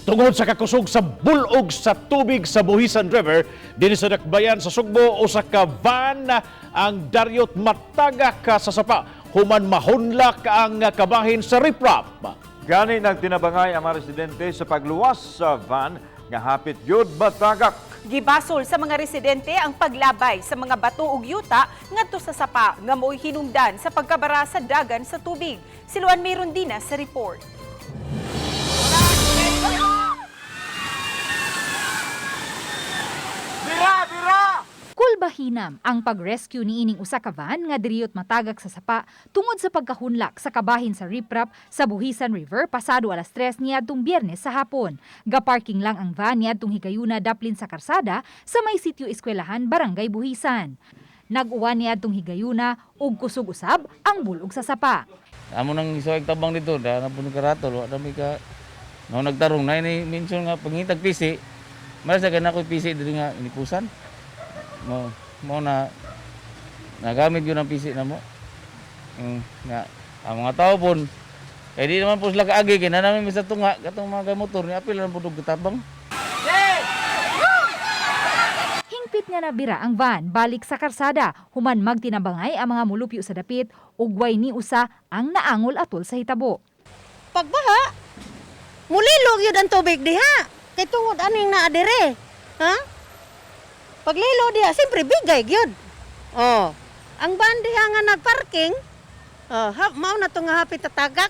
Tungod sa kakusog sa bulog sa tubig sa Buhisan River dinhi sa Dakbayan sa Sugbo, usa ka van ang daryot matagak sa sapa human mahunlak ang kabahin sa riprap. Gani nagtinabangay ang mga residente sa pagluwas sa van nga hapit yun matagak. Gibasol sa mga residente ang paglabay sa mga bato ug yuta ngadto sa sapa nga mo'y hinungdan sa pagkabara sa dagan sa tubig. Si Luan Mirondina sa report. Kulbahinam ang pag-rescue ni ining usa ka van nga diriyot matagak sa sapa tungod sa pagkahunlak sa kabahin sa riprap sa Buhisan River pasado alas 3 niadtong Biyernes sa hapon. Gaparking lang ang van niadtong higayuna daplin sa karsada sa may sitio eskwelahan, Barangay Buhisan. Nag-uwan niadtong higayuna ug kusog usab ang bulog sa sapa. Amo nang isuwag tabang dito, da na puno karato, wa dami ka no nagtarong na ini minsan nga pangitag PC. Malas na ko PC diri nga inipusan. Mo mo na nagamit yun ang PC na mo. Nga ang mga tao pon kay di naman po sila kaagi kay na namin misa tunga katong mga motor ni apil lang pud og tabang. Hingpit nga nabira ang van balik sa karsada human magtinabangay ang mga mulupyo sa dapit ug way ni usa ang naangol atol sa hitabo. Pagbaha, mulilog yun ang tubig diha. Kay tungod aning naa dire. Ha? Paglilo diha, siyempre bigay gyud. Oh. Ang van diha nga nagparking, oh, ha, mao na to nga hapit tatagak.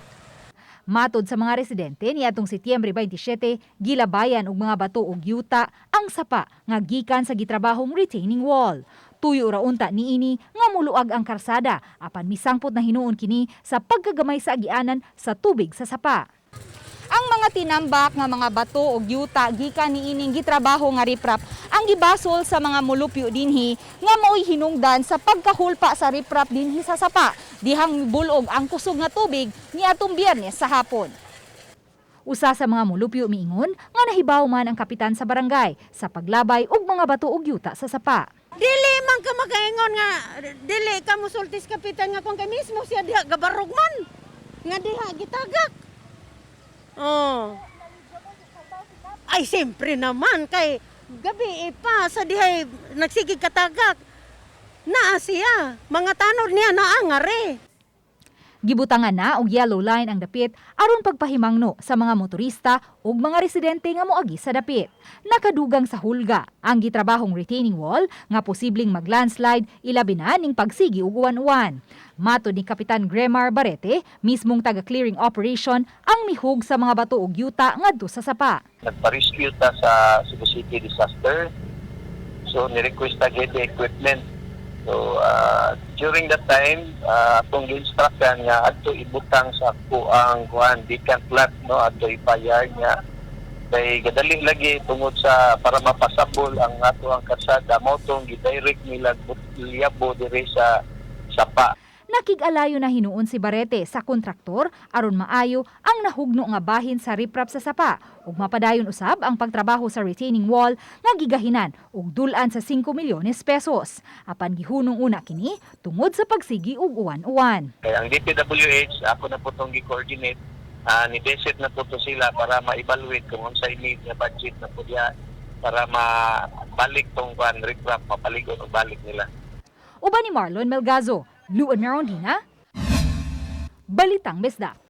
Matod sa mga residente, niadtong Setyembre 27, gilabayan og mga bato ug yuta ang sapa nga gikan sa gitrabahong retaining wall. Tuyo ra unta niini nga muluag ang karsada apan misangpot na hinuon kini sa pagkagamay sa agianan sa tubig sa sapa. Ang mga tinambak nga mga bato og yuta gikan niining gitrabaho nga riprap ang gibasol sa mga mulupyo dinhi nga maoy hinungdan sa pagkahulpa sa riprap dinhi sa sapa dihang bulog ang kusog nga tubig niadtong Biyernes sa hapon. Usa sa mga mulupyo miingon nga nahibaw man ang kapitan sa barangay sa paglabay og mga bato og yuta sa sapa. Dili man ka makaingon nga dili ka musultis kapitan nga kung kay mismo siya diha gabarog man. Nga diha gitagak. Oh. Ay siyempre naman kay gabi eh pa sa dihay nagsigig katagak. Naa siya, mga tanod niya naa nga re. Gibutangan na og yellow line ang dapit aron pagpahimangno sa mga motorista ug mga residente nga moagi sa dapit. Nakadugang sa hulga ang gitrabahong retaining wall nga posibleng maglandslide ilabi na ning pagsigi ug uwan-uwan. Matod ni Kapitan Gremar Barete, mismong taga-clearing operation ang mihug sa mga bato ug yuta ngadto sa sapa. Nagpa-rescue ta sa Cebu City disaster. So, ni-request ta gid equipment. So, during that time, atong gi-instructan nga adto ibutang sa kuang kuan vacant lot, no, adto ipayar niya kay gadali lagi tungod sa para mapasabol ang ato ang karsada mo tong gi-direct nila liyabo diri sa sapa. Nakig-alayo na hinuon si Barete sa kontraktor aron maayo ang nahugno nga bahin sa riprap sa sapa ug mapadayon usab ang pagtrabaho sa retaining wall nga gigahinan og dul-an sa 5 milyones pesos. Apan gihunong una kini tungod sa pagsigi ug uwan-uwan. Kaya ang DPWH, ako na po itong gi-coordinate, ni-visit na po to sila para ma-evaluate kung unsay need nga budget na po diya para mabalik tong kuan riprap, mapaligon og balik nila. Uban ni Marlon Melgazo, Luan Merondina, Balitang Bisdak.